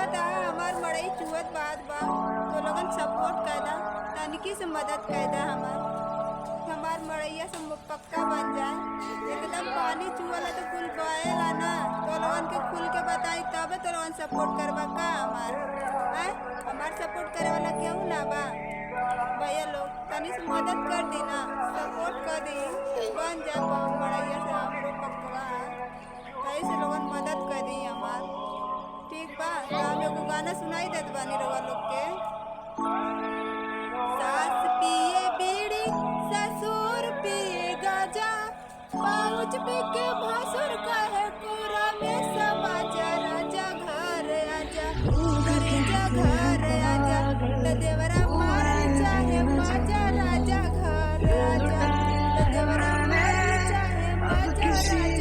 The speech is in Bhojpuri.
देखत आ हमार मड़ई चुहत बात बा, तो लोगन सपोर्ट कर दा, तनिकी से मदद कर दा। हमार हमार मड़ैया सब पक्का बन जाए। एकदम पानी चुअला तो कुल बहेला ना, तो लोगन के खुल के बताई तबे तो लोगन सपोर्ट करबा का हमार। आय हमार सपोर्ट करे वाला केहू ना बा। भैया लोग तनी से मदद कर दी ना, सपोर्ट कर दी, बन जाए मड़ैया से हमरो पक्का। तही से लोगन मदद कर दी हमार। ठीक बा, तो हम एगो गाना सुनाई देत बानी रउआ लोग के। सास पिए बीड़ी, ससुर पिए गाजा, पाउच पी के